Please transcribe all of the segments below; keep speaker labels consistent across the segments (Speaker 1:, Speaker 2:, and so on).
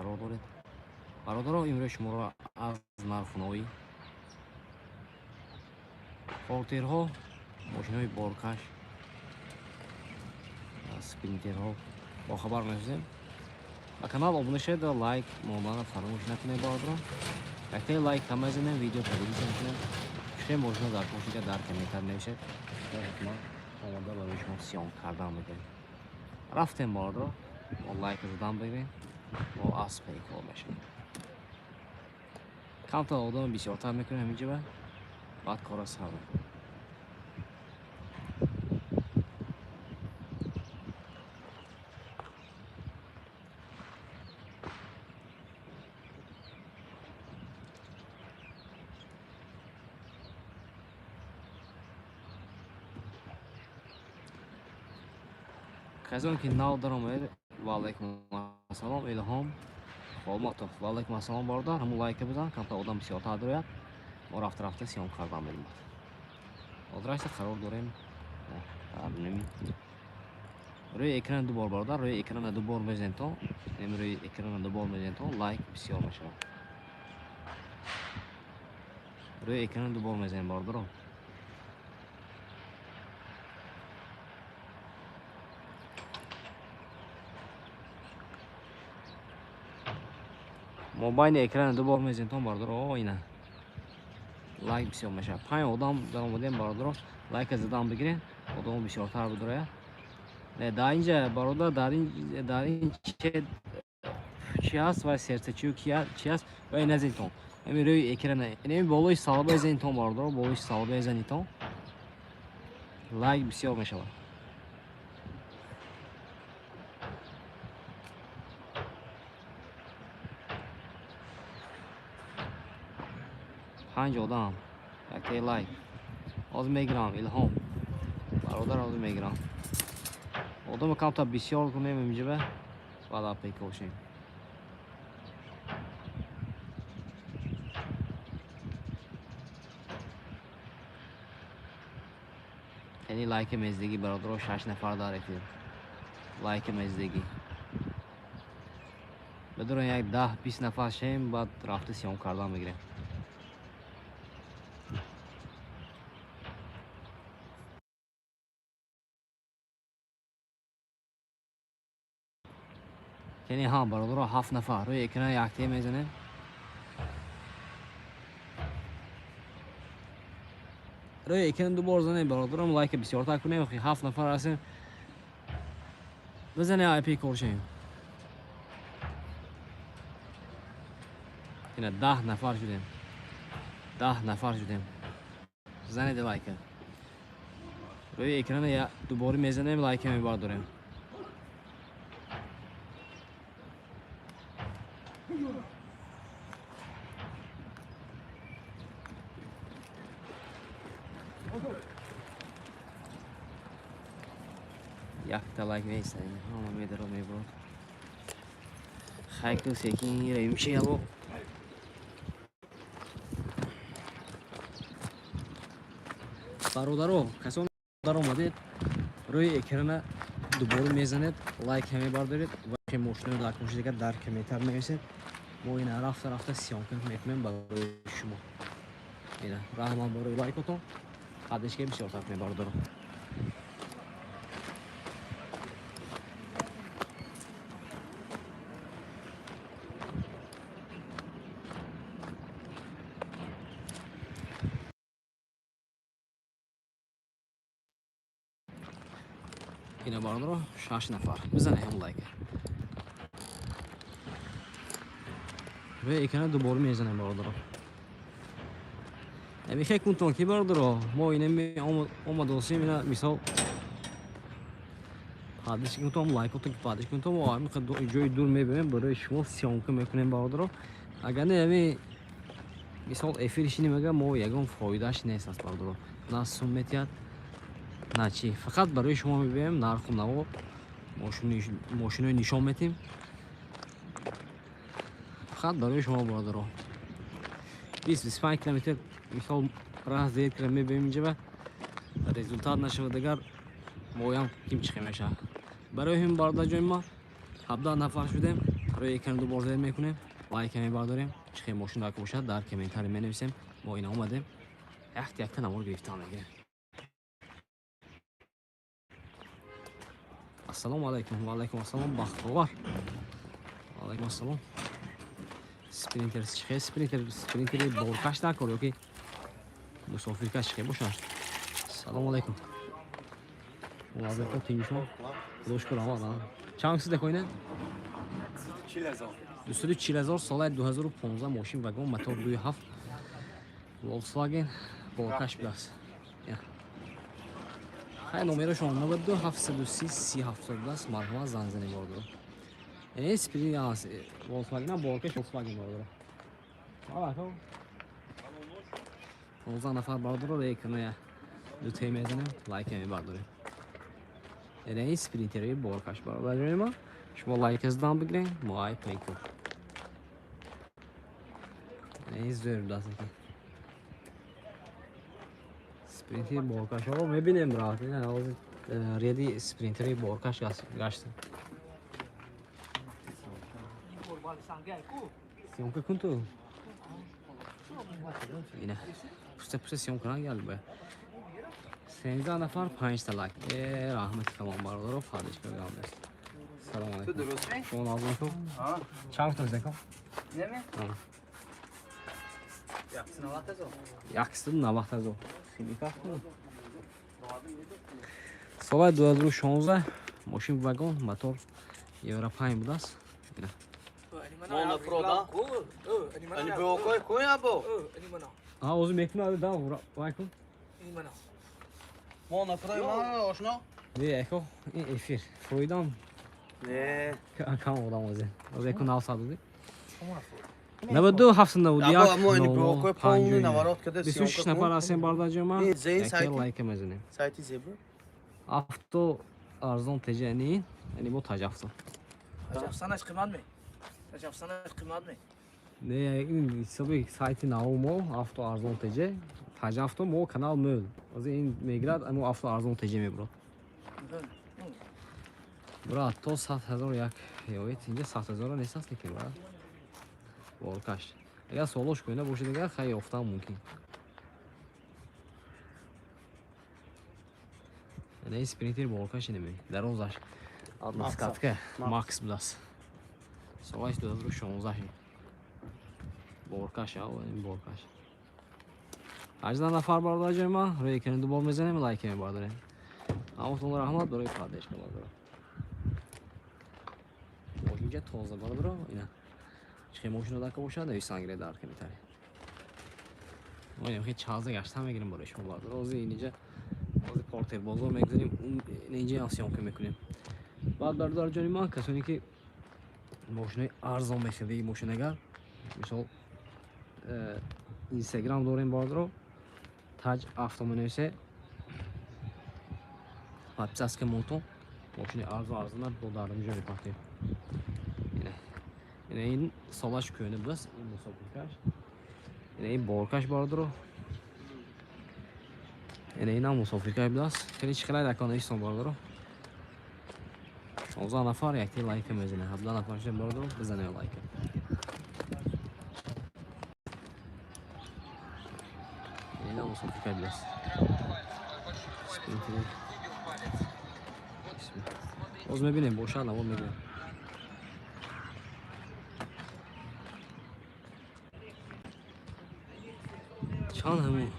Speaker 1: Қарор доред. Бародаро, имрӯз шуморо аз нархунои фортерҳо, мошинои боркаш, спринтерҳо бохабар месозем. Ба канал обуна шавед ва лайк монданро фаромӯш накунед, бародарон. Яктаи лайк ҳам мезанем, видео поделиться мекунем. Чӣ мошино дар пошида дар комментар нависед, ҳатман омода барои шумо съёмка кардан мегирем. Рафтем, бародаро, мо лайк задан бигирем, мо аз пайкор мешавем. Камтар одам бисёртар мекунем ҳаминҷа, баъд кора сар мекунем. Касоне ки нав даромадед, ва алайкум ассалом, Илҳом Холматов, ва алайкум ассалом, бародар, ҳамун лайка бизан, камтар одам бисёртар дарояд, мо рафта рафта съёмка кардан мерем. Ҳозир қарор дорем рӯи экран ду бор, бародар, рӯи экрана ду бор мезанем, то рӯи экрана ду бор мезанем, то лайк бисёр мешавад. Рӯи экрана ду бор мезанем, бародаро. Мо байни экрана ду бор мезанем, то бародаро, ина лайк бисёр мешавад. Панҷ одам даромадем, бародаро, лайка задан бигирем, одамо бисёртар бидорояд. Не, дар инҷа, бародар, дар ин чи ҳаст ва сердце чи ҳаст, ва назанитон. Ами рӯи экрана, ами болои салба занитон, бародаро, болои салба занитон, лайк бисёр мешавад. Панҷ одам, яктаи лайк. Ҳозир мегирам, Илҳом бародар, ҳозир мегирам. Одама камтар бисёр кунем инҷа, баъд апекошем. Яъне лайка мездагӣ, бародаро, шаш нафар дар эфир. Лайка мездагӣ. Бидорем як 10-20 нафар шем, баъд рафта съёмка кардан мегирем. Яъне ҳа, бародаро, ҳафт нафар рӯи экран яктае мезанем. Рӯи экран ду бор занем, бародарам, лайка бисёртар кунем, охи ҳафт нафар ҳастем. Бизанем айпи коршем. Ина 10 нафар шудем. 10 нафар шудем. Занед лайка. Рӯи экрана дубора мезанем, лайка мебардорем. Якта лайк нест, ҳама медаро мебурад. Хайку секин ремчи яло. Бародаро, касоне даромадед, рӯи экрана дубора мезанед, лайк мебардоред ва мошиноро дар коши дигар дар комментар нависед. Мо ина рафта рафта съёмка мекунем барои шумо. Ина раҳмат барои лайкотон. Қадришка бисёртар кунед, бародаро. Ина, бародаро, шаш нафар. Бизанед ҳам лайка. Рӯи экрана дубора мезанем, бародаро. Намехе кунтон ки, бародаро, мо ина омадосем, ина мисол подписка кунтон, лайкотон ки подписка кунтон, мо ҳамин ҷои дур мебинем, барои шумо съёмка мекунем, бародаро. Агар не, ами мисол эфир шинем, агар мо ягон фоидааш нест аст, бародаро. На сум метиҳад, на чӣ. Фақат барои шумо мебинем нарху наво, мошинои нишон метим. Фақат барои шумо, бародаро. 20-25 километр мисол раз зер кира мебинем инҷа, результат нашавад, агар моям ким чихе мешавад. Барои ҳамин, бародарҷони ма, 17 нафар шудем. Рӯи экран ду бор зер мекунем, лайка мебардорем. Чӣ хел мошин дар бошад, дар комментарий менависем. Мо ина омадем, якта якта навор гирифтан мегирем. Ассалому алайкум. Ва алайкум ассалом, бахтовар. Ва алайкум ассалом. Спринтер чӣ хел спринтер, спринтери боркаш накор ёки мусофиркаш чӣ хел бошад? Салому алайкум. Вазифа тиншо. Худо шукр, аввал. Чанд киси декоина? 240 000, солаи 2015, мошин вагон, мотор 2.7 Volkswagen, боркаш будааст. Хай, номерошон 92 730 30 70 будааст. Марҳамат, занг занед, бордоро. Э, спринт Volkswagen, боркаш Volkswagen, бордоро. Алако. 15 нафар, бародаро, рекна дутаи мезанем, лайка мебардорем. Яъне ин спринтерои боркаш, бародарои ма. Шумо лайка задан бигирем, мо ай пейкур. Яъне ин зӯр будааст ки. Спринтери боркашҳоро мебинем, брат. Ина ҳозир реди спринтери боркаш гаштем. Съёмка кун ту. Ина. Пуста пуста съёмка нагал ба. 13 нафар, 5 та лайк. Э, раҳмати калон, бародаро, фардишка гам нест. Салом алайкум. Шумо нозим ку? Чанд кутон зеком?
Speaker 2: Неме?
Speaker 1: 190 000. Химика. Соли 2016, мошин вагон, мотор Евро 5 будааст. Ина.
Speaker 2: Мона прода. Ани бо кой або.
Speaker 1: А, озу мекунад да, вай кун.
Speaker 2: Мона прода ма ошно?
Speaker 1: Не, эко, ин эфир. Фоидам
Speaker 2: Не.
Speaker 1: кам одам озе. Озе эко нав садуди. 92 791
Speaker 2: Або мо ани бо кой полный наворот каде.
Speaker 1: 26 нафар ҳастем, бародарҷома.
Speaker 2: Ин зеин
Speaker 1: Яке
Speaker 2: сайти?
Speaker 1: лайка мезанем.
Speaker 2: Сайти зебо.
Speaker 1: Авто арзон теҷа, яъне яъне бо таҷ авто.
Speaker 3: Таҷафсанаш қимат ме? Таҷафсанаш қимат ме?
Speaker 1: Не, ин ҳисоби сайти наво мо авто арзон теҷа, таҷ авто мо канал мӯл. Озе ин мегирад, амо авто арзон теҷа мебурад. Брат, то 100 ҳазор як ёвет, инҷа 100 ҳазора нест аст лекин, брат. Боркаш. Агар суолош кӯна бошад, агар хай ёфтан мумкин. Яъне ин спринтер боркаш инаме. Дарозаш. Односкатка Макс будааст. Солаш 2016. Боркаш, ав, ин боркаш. 18 нафар, бародарҷои ма, рӯи экрани ду бор мезанем, лайка мебардорем. Ҳаматон раҳмат барои поддержка, бародаро. Мошинча тоза, бародаро, ина. Чӣ хел мошино дака бошад, нависан гиред дар комментарий. Мо инам хел чаза гаштан мегирем барои шумо, бародаро. Ҳозир инҷа ҳозир портер бозор мегузарем, инҷа ҳам съёмка мекунем. Баъд, бародарҷони ман, касоне ки мошинои арзон мехаридагӣ бошед, агар мисол инстаграм дорем, бародаро, таҷ авто менависе, подписаться монтон, мошини арзон арзона бо дармиҷо мепартем. Ина, ина ин солаш кӯҳна будааст, ин мусофиркаш, ина ин боркаш, бародаро, ина инам мусофиркаш будааст. Хеле чӣ хелай дакон нависон, бародаро. 16 нафар, якти лайка мезанем. 17 нафар шудем, бародаро, бизанем лайка. Ина мусофиркаш будааст. Спринтери. Боз мебинем, бошад, навор мегирем. Чанд ҳамун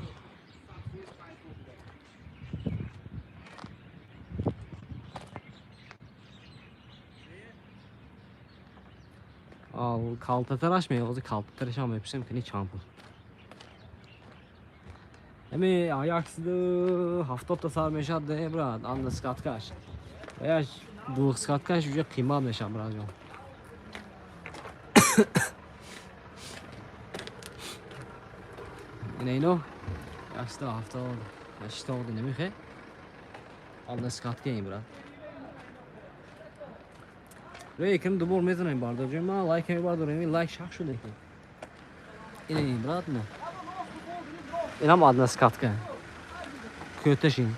Speaker 1: калтатараш меози, калтатарашам мепурсем, кини чанд пул. Ами 170-та сар мешавад, не, брат, односкаткаш. Яш двухскаткаш уже қимат мешавад, братҷон. Ина ино 170, 80 намехе. Односкатка ин, брат. Рӯи экран дубор мезанем, бародарҷон, ман лайк мебардорем, ин лайк шах шуда ки. Ина ин, брат, мо. Инам односкатка. Кӯташ ин.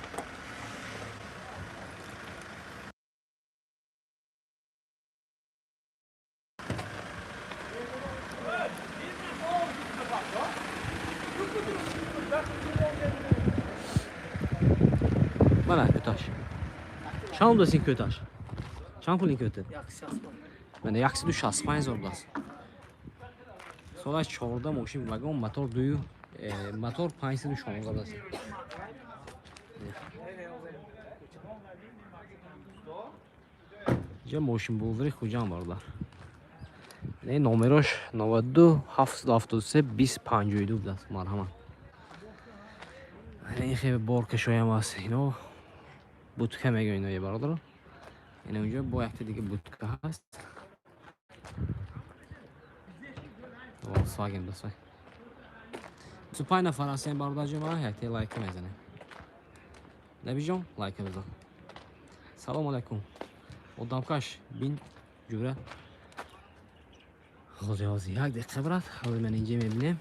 Speaker 1: Мана кӯташ. Чанд будааст ин кӯташ? Чанд пул ин кӯта? Мана 165 ҳазор будааст. Солаш 14, мошин вагон, мотор дую, мотор 516 будааст. Инҷа мошинбозори Хуҷанд, бародар. Не, номерош 92 773 20 52 будааст. Марҳамат. Ин хеле боркашоям аст. Ино бутка мегӯянд ино, бародаро. Ина унҷо бо якта дига бутка ҳаст. Volkswagen дӯстой. 25 нафар ҳастем, бародарҷон, ман якте лайка мезанем. Набиҷон, лайка бизан. Салом алайкум. Одамкаш бин ҷура. Ҳозир, ҳозир, як дақиқа, брат. Ҳозир ман инҷа мебинем.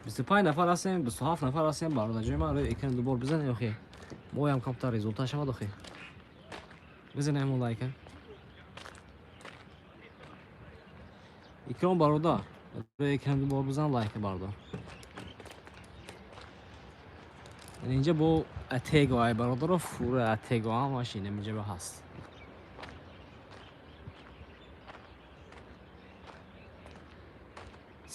Speaker 1: 25 нафар ҳастем, 27 нафар ҳастем, бародарҷони ман, рӯи экран дубор бизанем, охи. Моям камтар результат шавад, охи. Бизанем ҳамон лайка. Икром бародар, рӯи экран дубор бизан лайка, бародар. Инҷа бо Атего ай, бародаро, фура Атего ҳамаш ин инҷа ба ҳаст.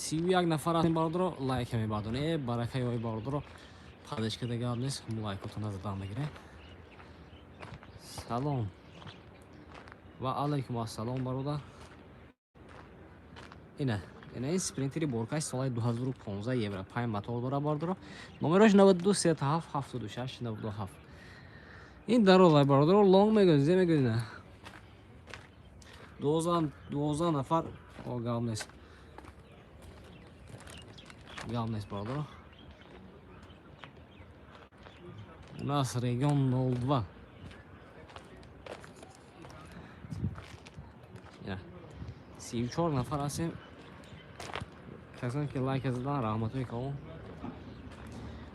Speaker 1: 31 нафар ҳастем, бародаро, лайка мебардонем. Э, баракаи ой, бародаро, падашка гап нест, лайкотона задан мегирем. Салом. Ва алайкум ассалом, бародар. Ина, ина ин спринтери боркаш солаи 2015, евро 5 мотор дора, бародаро. Номерош 92 37 76 97. Ин даролай, бародаро, лонг мегӯяд, зе мегӯяд ина. 12 12 нафар, о, гап нест. Гап нест, бародаро. У нас регион 02. Ина. 34 нафар ҳастем. Касоне ки лайк задан, раҳматҳои калон.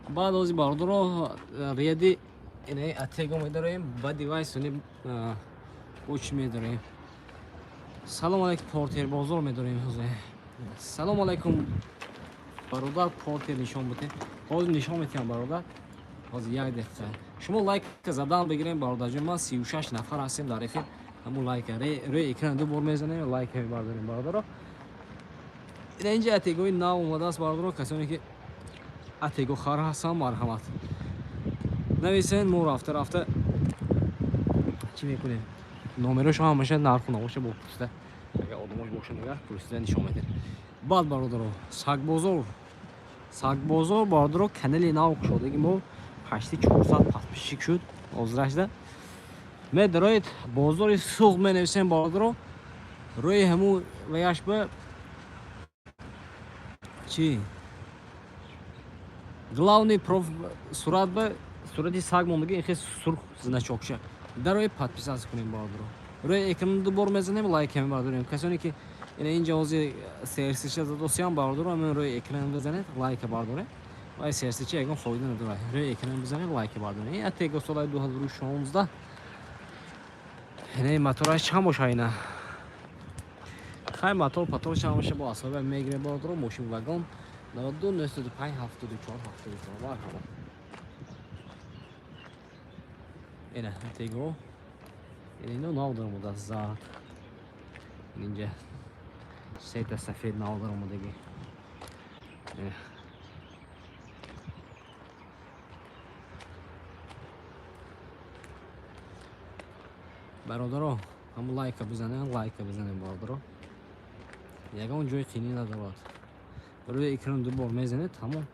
Speaker 1: Баъд ози, бародаро, ряди инаи Атего медароем, баъди вай суни уч медорем. Салом алейкум, портер бозор медорем ҳозир. Салом алейкум, бародар, портер нишон бите. Ҳозир нишон метиҳам, бародар. Ҳозир як дақиқа. Шумо лайк задан бигирем, бародарҷон, ман 36 нафар ҳастем дар эфир. Ҳамун лайка рӯи экран ду бор мезанем, лайка мебардорем, бародаро. Ина инҷа Атегои нав омадааст, бародаро, касоне ки Атего хар ҳастанд, марҳамат. Нависен, мо рафта рафта чӣ мекунем? Номерошо ҳамаша нарху навоша бо пурсида. Агар одамош бошанд, агар пурсида нишон медиҳем. Баъд, бародаро, сагбозор. Сагбозор, бародаро, канали нав кушодаги мо почти 400 подписчик шуд ҳозирашда. Медароед, бозори Суғд менависем, бародаро. Рӯи ҳамун ваяш ба чӣ? Главный проф сурат ба сурати саг мондаги, ин хел сурх значокша. Дарои подписаться кунем, бародаро. Рӯи экран ду бор мезанем, лайк мебардорем. Касоне ки ина инҷа ҳозир серсича задосиям, бародаро, ҳамин рӯи экран бизанед, лайка бардорем. Вай серсича ягон фоида надорад. Рӯи экран бизанед, лайка бардорем. Ин Атего соли 2016. Ина мотораш чанд боша ина? Хай, мотор патор чанд боша, бо асоба мегирем, бародаро, мошин вагон 92 905 74 74, марҳамат. Ина Атего. Ина ино нав даромадааст зард. Инҷа сета сафед нав даромадаги. Ина. Бародаро, ҳамун лайка бизанем, лайка бизанем, бародаро. Ягон ҷои қинӣ надорад. Рӯи экран ду бор мезанед, тамом.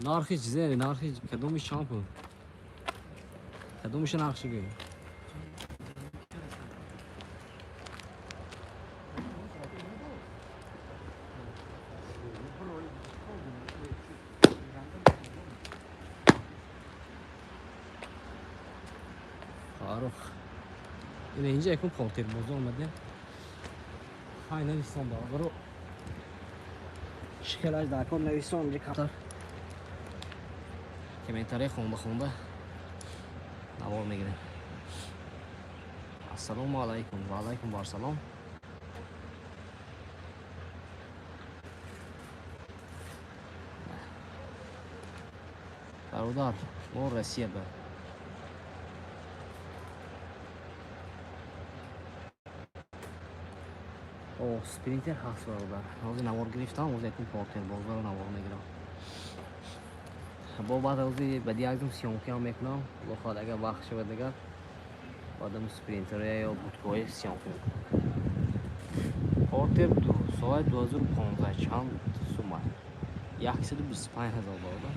Speaker 1: Нархи чизе, нархи кадомиш чанд пул? Кадомиша нархши гӯ? Фарух. Ина инҷа якум портер бозор омадем. Хай, навистон, бародаро. Чӣ хелаш дар кор нависон инҷа камтар комментария хонда хонда навор мегирем. Ассалому алайкум ва алайкум вассалом. Бародар, мо Россия ба. О, спринтер ҳаст бародар. Ҳозир навор гирифтам, ҳозир якум портер бозорро навор мегирам. Бо баъд ҳозир ба диагзм съёмкиам мекунам. Худо хоҳад агар вақт шавад агар баъдам спринтероя ё будкои съёмка мекунам. Портер 2 соли 2015 чанд сума? 125 ҳазор бародар.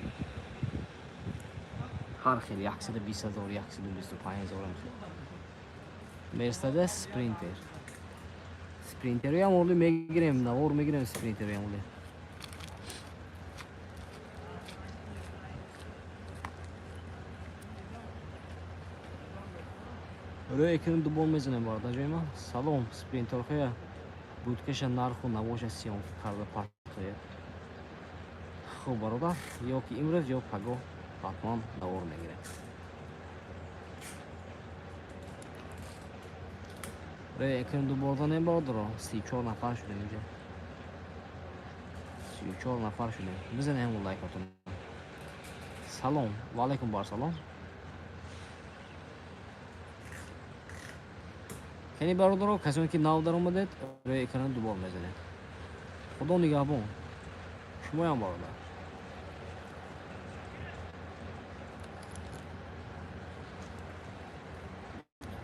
Speaker 1: Ҳар хел 120 ҳазор, 125 ҳазор ам хел. Мерседес Спринтер. Спринтероям оли мегирем, навор мегирем спринтероям оли. Рӯи экран дубор мезанем бародар ҷои ман. Салом, спринтерҳоя будкаша нарху навоша съёмка карда партоя. Хуб бародар, ё ки имрӯз ё пагоҳ ҳатман навор мегирем. Рӯи экран дубор занем бародаро. 34 нафар шудем инҷа. 34 нафар шудем. Бизанем ҳамон лайкотон. Салом, ва алайкум вассалом. Кани бародаро, касоне ки нав даромадед, рӯи экран дубор мезанед. Худо нигаҳбон. Шумоям бародар.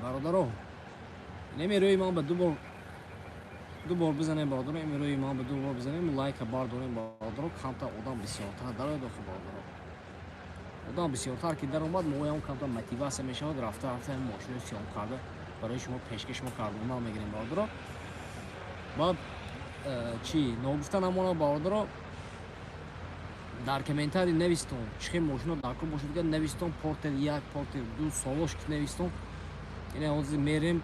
Speaker 1: Бародаро, неми рӯи ман ба ду бор бизанем бародаро, еми рӯи ман ба ду бор бизанем, лайка бардорем бародаро, камтар одам бисёртар дарояд охи бародаро. Одам бисёртар ки даромад, моям камтар мотиватсия мешавад, рафта рафта мошинои съём карда барои шумо пешкаш мо кардона мегирем бародаро. Баъд чӣ ногуфта намонад бародаро, дар комментарий навистон чӣ хел мошино дар кор бошад, дигар навистон Портер 1, Портер 2, солош ки навистон. Ина ҳозир мерем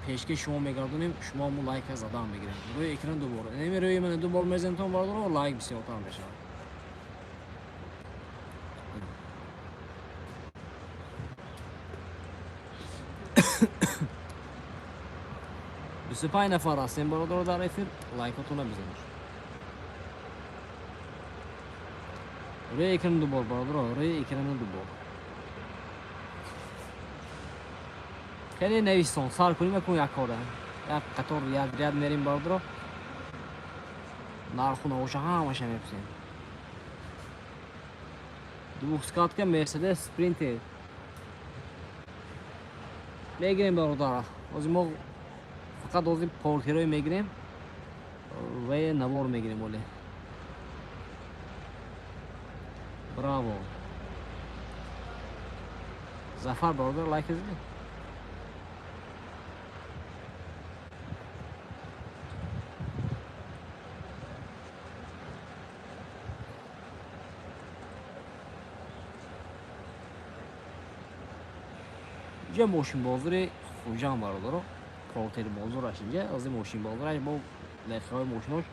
Speaker 1: пешкаш шумо мегардонем, шумо ҳамон лайка задан мегирем. Рӯи экран дубора. Неми рӯи мана ду бор мезанем бародаро, лайк бисёртар мешавад. 25 нафар ҳастем бародаро дар эфир, лайкотона бизанед. Рӯи экран дубор бародаро, рӯи экран дубор. Хеле нависон, сар кунем кун як кора. Як қатор, як ряд мерем бародаро. Нарху навоша ҳамаша мепурсем. Двухскатка Мерседес Спринтер. Мегирем бародар. Ҳозир мо фақат ҳозир портерои мегирем ва навор мегирем оле. Браво. Зафар бародар лайк задӣ? Инҷа мошинбозори Хуҷанд бародаро, портер бозораш инҷа, аз мошинбозораш бо лехаҳои мошинош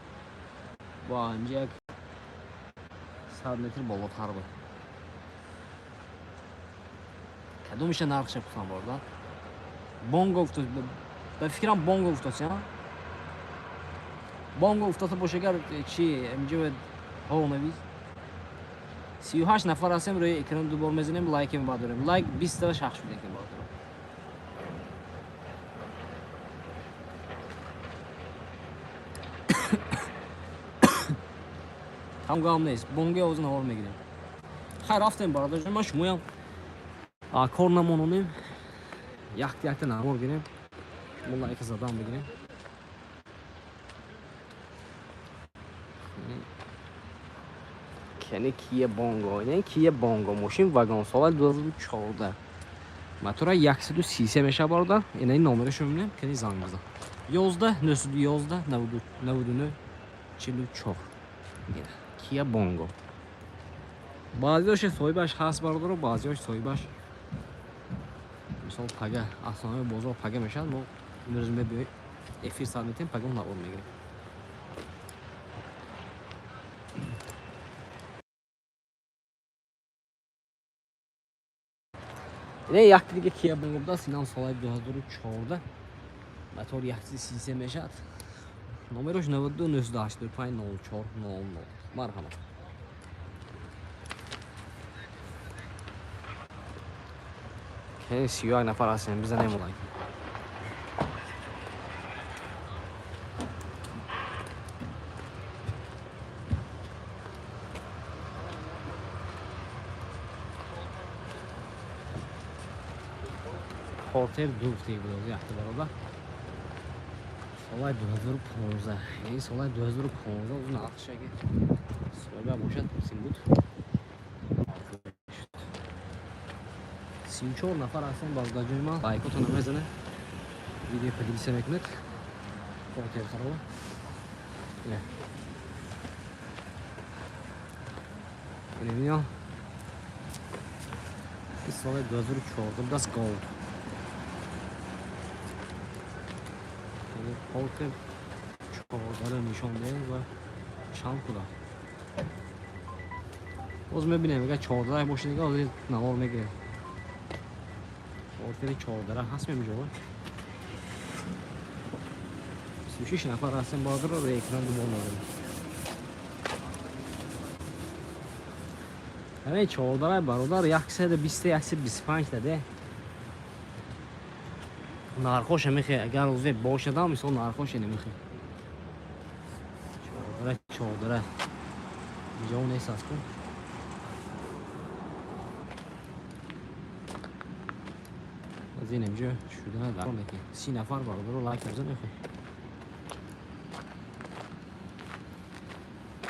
Speaker 1: бо инҷа як 100 метр болотар буд. Кадомиша нархша пурсам бародар? Бонго уфтод, ба фикрам бонго уфтод, а? Бонго уфтода боша агар чи инҷа ҳо навис. 38 нафар ҳастем, рӯи экран дубор мезанем, лайк мебардорем. Лайк 20 та шахс шудем бародаро. Там гам нест, бонги ҳозир навор мегирем. Хайр, рафтем бародарҷон, ман шумоям кор намононем, якта якта навор гирем, шумо лайка задан бигирем. Кени Кия Бонго, ин Кия Бонго мошин вагон соли 2014. Мотора 133 мешавад бародар. Ина ин номерашро мебинем, кени занг бизан. 11 911 99 44. Кия Бонго. Баъзеҳош соҳибаш ҳаст бародаро, баъзеҳош соҳибаш мисол пага аснои бозор пага мешавад, мо имрӯз мебиёем эфир сар метем, пага навор мегирем. Ине як дига Kia Bongo будааст, инам солаи 2014. Мотор 133 мешавад. Номерош 92 985 04 00. Марҳамат. Хеле 31 нафар ҳастем, бизанем лайк. Портер 2 гуфтаги буд якта бародар. Солаи 2015. Ин солаи 2015 уз нархшаги соҳиба бошад син буд. 34 нафар ҳастем бародарҷони ман. Лайкотонро мезанед. Видео поделиться мекунед. Портер хароба. Не. Ин солаи 2014 будааст Gold. Портер 14 нишон диҳем ва чанд пула. Боз мебинем, агар 14 бошад дига ҳозир навор мегирем. Портери 14 ҳаст мемиҷо. 36 нафар ҳастем бародаро, рӯи экран дубор мезанем. Ҳамин 14 бародар 120 125 даде. Нархоша мехе, агар озе бошадам, мисол нархоша намехе. 14 инҷо нест аст ку. Аз ин инҷо шуда дар мекунем. 30 нафар бародаро лайк мезанем мехе.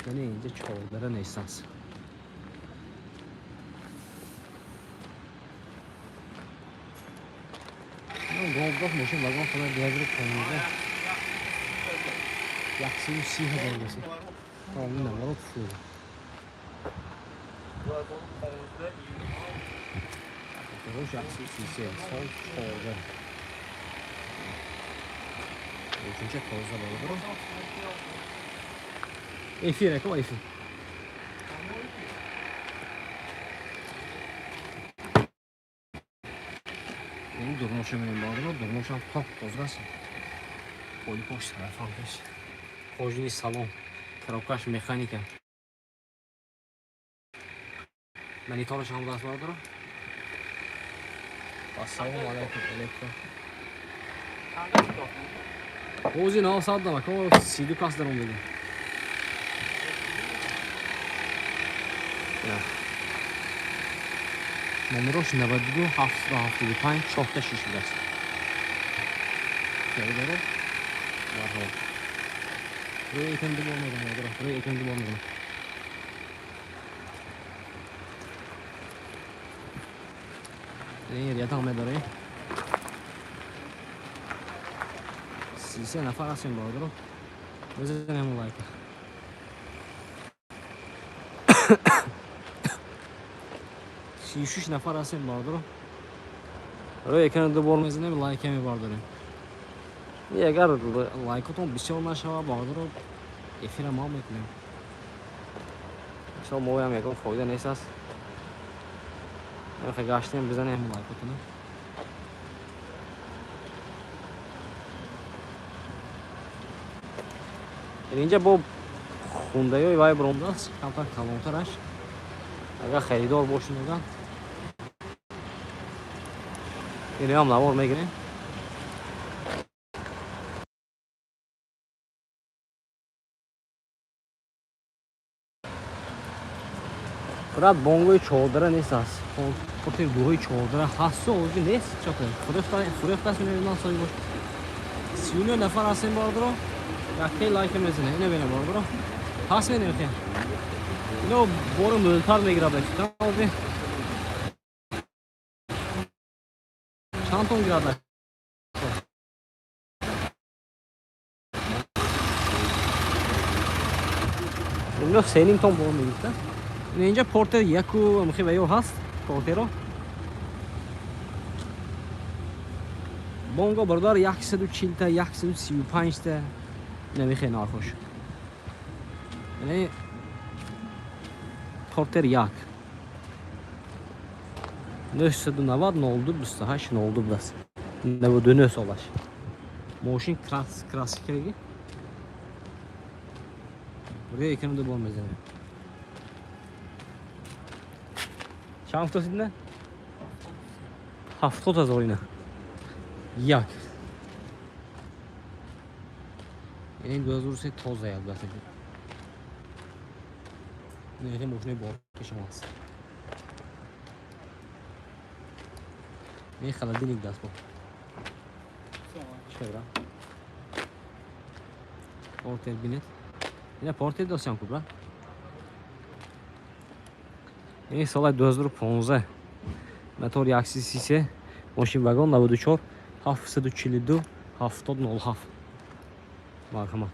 Speaker 1: Яъне инҷо 14 нест аст. Голдох мошин вагон хона 2015 130 ҳазор бошад. Тамоми наворот фул. 133 сол 14. Учунча тоза бародаро. Эфир эко эфир. Ин дурноша менем бародаро, дурношам топ тоза аст. Поли пош тарафам пеш. Кожини салон, коробкаш механика. Монитораш ҳам даст бародаро. Ассалому алайкум, электро. Ози нав сад дама, ко 32 кас даром дигем. Номерош 92 775 46 будааст. Бародаро, марҳабо. Рӯи экран дубор мезанам, бародаро, рӯи экран дубор мезанам. Ин рядам медорем. 33 нафар ҳастем бародаро. Бизанем лайка. 36 нафар ҳастем бародаро. Рӯи экран дубор мезанем, лайка мебардорем. Агар лайкотон бисёр нашавад бародаро, эфира ма мекунем. Мисол моям ягон фоида нест аст. Мехе гаштем бизанем лайкотона. Инҷа бо хундаёи вай баромадааст, камтар калонтараш. Агар харидор бошед мегӯянд. Инам навор мегирем. Брат, бонгои 14 нест аст. Портер дуҳои 14 ҳаст, ози нест. Чота. Фурӯхтааст, намедонам соҳиб бош. 39 нафар ҳастем бародаро. Якте лайк мезанем. Ино бинем бародаро. Ҳаст менем хе. Ино боро мӯлтар мегирад. Ози чанд тон гирад? Ино 3.5 тон бор мегирифта. Инҷа портер яку мхи ва ё ҳаст портеро. Бонго бародар 140 та 135 та намехе нархош. Яъне портер як. 990 02 28 02 будааст. 99 солаш. Мошин краскаги. Рӯи экран ду бор мезанем. Чанд гуфтосид на? 70 000 ина. Як. Ин 2003 тоза як будааст. Нерхи мошинои боркашам аст. Ин холодильник даст бо. Чӣ бра? Портер бинед. Ина портер досиам ку бра? Ин соли 2015 мотор 133 мошин вагон 94 742 7007. Марҳамат.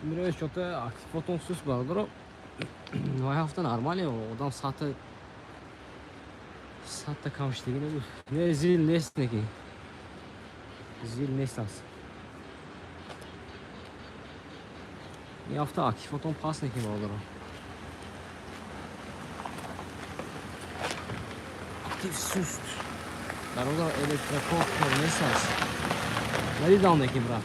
Speaker 1: Мирои чота активотон сус бародаро. Вай ҳафта нормале, одам сата камшидагӣ набуд. Не, зил нест неки. Зил нест аст. Ин ҳафта активотон паст неки бародаро. Актив суст. Бародар электрокор нест аст. Надидам неки брат.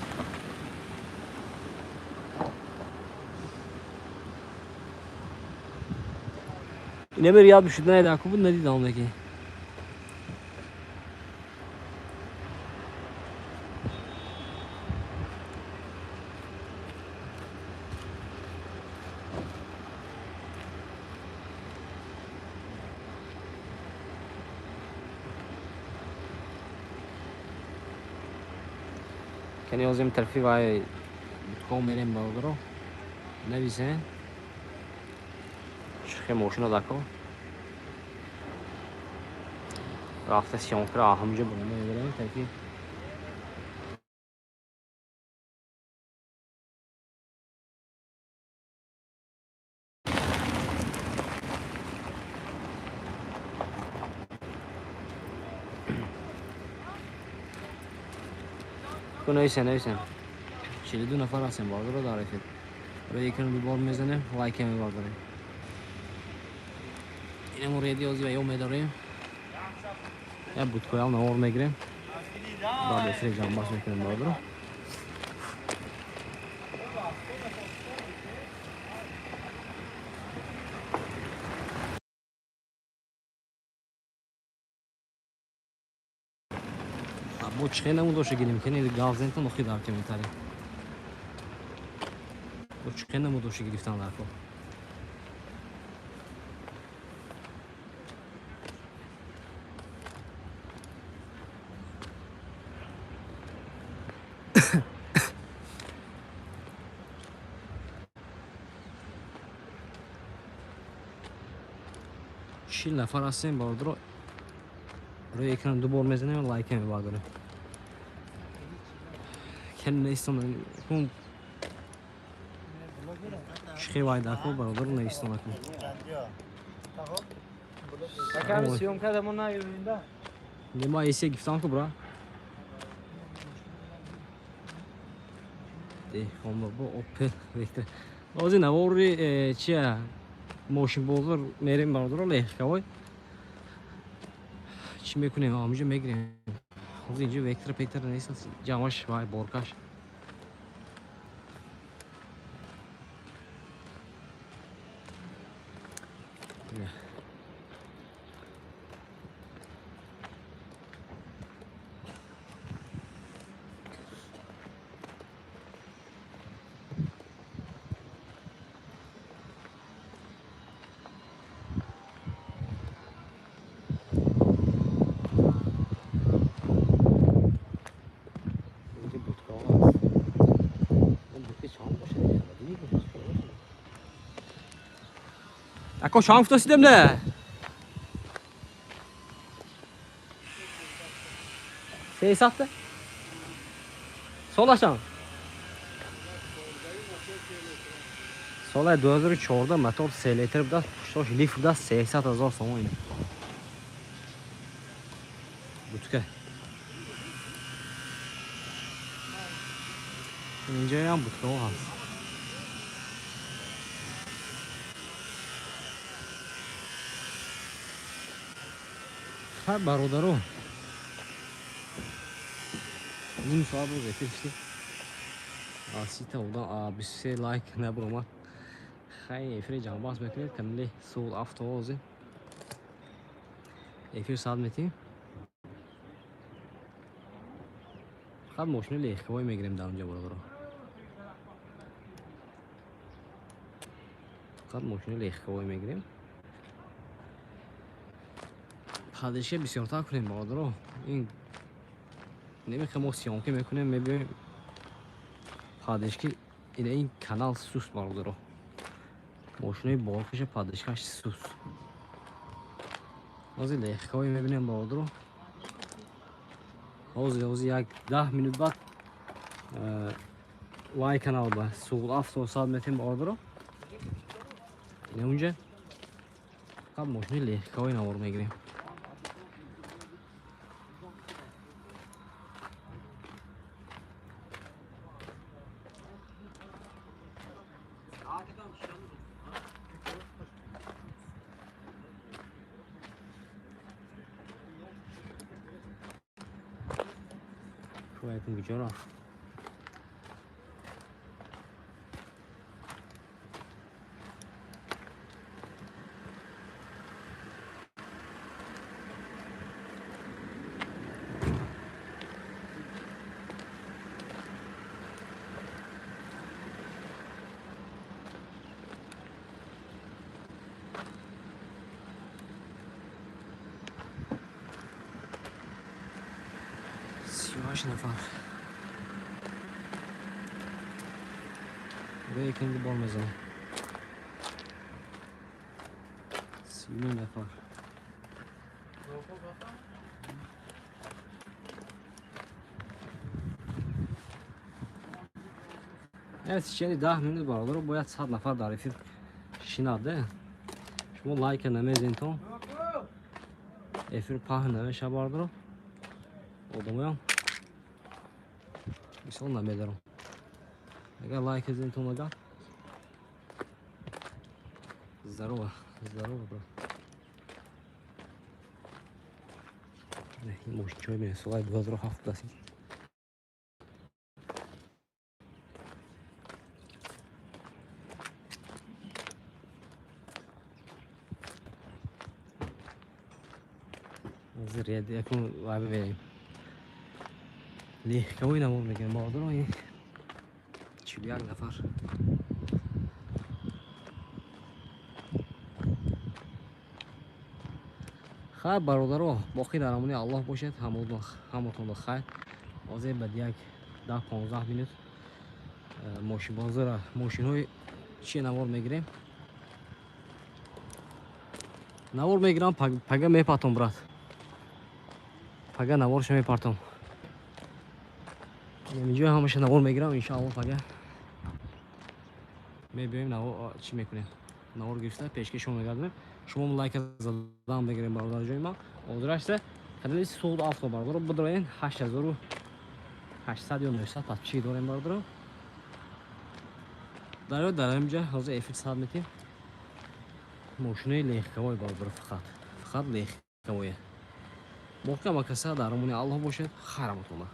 Speaker 1: Инамер яд бишуд наеда ку буд надидам неки. Кани озим тарафи вай бутком мерем бародаро. Нависен. Чихе мошина дако. Рафта съёмкара ҳамҷа бурда мебарем тарафи нависен, нависен. 42 нафар ҳастем бародаро дар эфир. Рӯи экран ду бор мезанем, лайка мебардорем. Инам реди ози ва ё медорем. Я буткоял навор мегирем. Баъд эфири ҷамъбаст мекунем бародаро. Бо чӣ хел намудоша гирем? Кани гавзентон охи дар комментарий. Бо чӣ хел намудоша гирифтан дар кор? Чил нафар ҳастем бародаро. Рӯи экран ду бор мезанем, лайка мебардорем. Кани навистон кун чихе вай дако бародаро навистон акун. Нема эсе гифтам ку бра. Деҳқонбобо Опел Вектра. Ози навори чия мошинбозор мерем бародаро легковой. Чӣ мекунем? Ҳамҷо мегирем. Ҳозир инҷо Вектра Пектра нест, ҷамъаш вай боркаш. Ако чанд гуфтосидем не? Сесадта? Солашам? Соли 2014 мотор 3 литр будааст, пуштош лифт будааст, 300 000 сомон ина. Бутка. Инҷоям буткаҳо ҳаст. Хай бародаро, ним соат боз эфир шидем. 30-та одам, 23 лайк набуромад. Хай эфири ҷамъбаст мекунед, канали Суғд Авто ҳозир эфир саат метиҳем. Фақат мошини легковой мегирем дар онҷа бародаро. Фақат мошини легковой мегирем. Поддержка бисёртар кунем бародаро. Ин намехоҳем мо съёмка мекунем, мебиёем поддержки ина ин канал суст бародаро. Мошинои боркаша поддержкаш суст. Ҳозир легковой мебинем бародаро. Ҳозир як 10 минут баъд вай канал ба Суғд Авто сад метем бародаро. Ина унҷа фақат мошини легковой навор мегирем. Шоякун куҷо рафт? 38 нафар. Рейкинги бор мезанем. 39 нафар. Течение 10 минут бародаро бояд 100 нафар дар эфир шинад. Шумо лайка намезентон, эфир паҳн намеша бародаро. Одамоям мисол намедарам. Агар лайк зентон агар. Здорово, здорово, брат. Ин мошинчаҳои бинед, солҳои 2007 аст. Ҳозир якун вай бибинем. Легковой навор мегирем бародаро. Ин 41 нафар. Хайр бародаро, боқӣ дар амони Аллоҳ бошед. Ҳаматонро хайр. Ҳозир баъд як 10-15 минут мошинбозора мошинҳои чи навор мегирем. Навор мегирам, пага мепартом брат. Пага наворшо мепартом. Инҷо ҳамаша навор мегирам, иншоаллоҳ пага мебиёем навор чӣ мекунем. Навор гирифта пешкаш шумо мегардонем. Шумо лайк задан мегирем бародарҷони ман. Ҳозирашда канали Суғд Авто бародаро бидроен 8800 ё 900 подписчик дорем бародаро. Дар инҷа ҳозир эфир сад метем. Мошинои легковой бародаро, фақат легковое. Боқӣ ҳама каса дар амони Аллоҳ бошед. Хайр ҳаматонро.